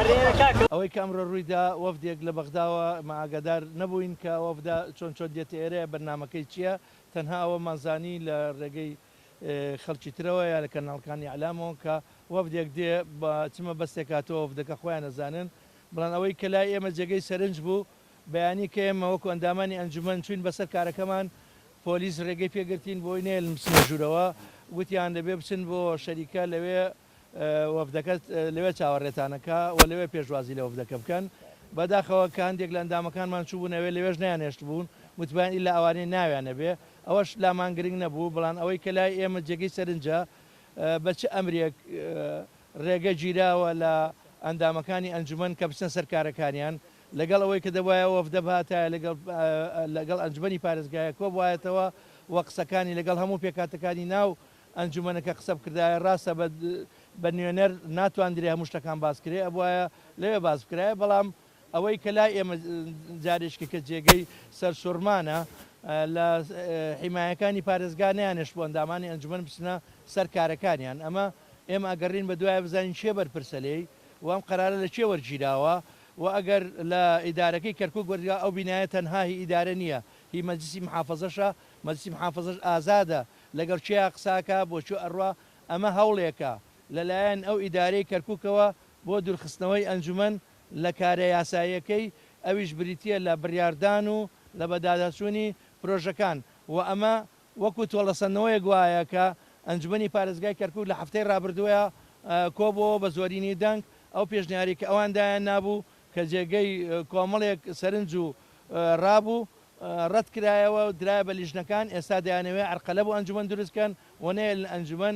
ئەوەی کە ئەمڕۆ ڕوویدا وەفدێک لە بەغداوە ئێمە ئاگادار نەبووین کە وەفدە چۆن چۆن دێتە ئێرە بەرنامەکەی چییە تەنها ئەوەمان زانی لە ڕێگەی خەڵکی ترەوە یا لە کەناڵکانی ئیعلامەوە کە وەفدێک دێ بە چ مەبەستێک هاتووە وەفدەکە خۆیان ئەزانن بەڵام ئەوەی کە لای ئێمە جێگەی سەرنج بوو بەیانی کە ئێمە وەکو ئەندامانی ئەنجومەن چووین بەسەر کارەکەمان پۆلیس ڕێگەی پێگرتین بۆی نەیەلن بچنە ژوورەوە وتیان دەبێ بچن بۆ شەریکە لەوێ وەفدەکە لەوێ چاوەڕێتان ئەکا و لەوێ پێشوازی لە وەفدەکە بکەن. بەداخەوە کە هەندێک لە ئەندامەکانمان چووبوون ئەوێ لەوێش نەیانهێشتبوون، وتبایان ئیلا ئەوانەی ناویان نەبێ. ئەوەش لامان گرنگ نەبوو، بەڵام ئەوەی کە لای ئێمە جێگەی سەرنجە بە چ ئەمرێک ڕێگە گیراوە لە ئەندامەکانی ئەنجومەن کە بچنە سەر کارەکانیان، لەگەڵ ئەوەی کە دەبوایە وەفدە بهاتایە لەگەڵ لەگەڵ ئەنجومەنی پارێزگایە کۆبوایەتەوە و قسەکانی لەگەڵ هەموو پێکهاتەکانی ناو ئەنجومەنەکە قسە بکردایە ڕاستە بە بە نوێنەر ناتواندرێ هەموو شتەکان باس کرێ ئەبوایە لەوێ باس بکرایە بەڵام ئەوەی کە لای ئێمە جارێکی کە جێگەی سەرسوڕمانە لە حیمایەکانی پارێزگا نەیانێشت بۆ ئەندامانی ئەنجومەن بچنە سەر کارەکانیان ئەمە ئێمە ئەگەڕین بە دوایە بزانین کێ بەرپرسە لێی و ئەم قەرارە لە کێ وەرگیراوە و ئەگەر لە ئیدارەکەی کەرکوک وەرگرا ئەو بینایە تەنها هی ئیدارە نییە هی مەجلسی محافەزەشە مەجلسی محافەزەش ئازادە لەگەڵ کێیا قسە ئەکا بۆ کوێ ئەڕوا ئەمە هەوڵێکە لەلایەن ئەو ئیدارەی کەرکوکەوە بۆ دورخستنەوەی ئەنجومەن لە کارە یاساییەکەی ئەویش بریتیە لە بڕیاردان و لە بەداداچونی پرۆژەکان و ئەمە وەکو تۆڵەسەندنەوەیەک وایە کە ئەنجومەنی پارێزگای کەرکوک لە هەفتەی رابردووە کۆبوەوە بە زۆرینی دەنگ ئەو پێشنیارەی کە ئەوان دایان نابوو کە جێگەی کۆمەڵێک سەرنج و ڕابوو ڕەتکرایەوە و درایە بە لیژنەکان، ئێستا دەیانەوێت عەرقەلە بۆ ئەنجومەن دروست بکەن و نەیەلن ئەنجومەن.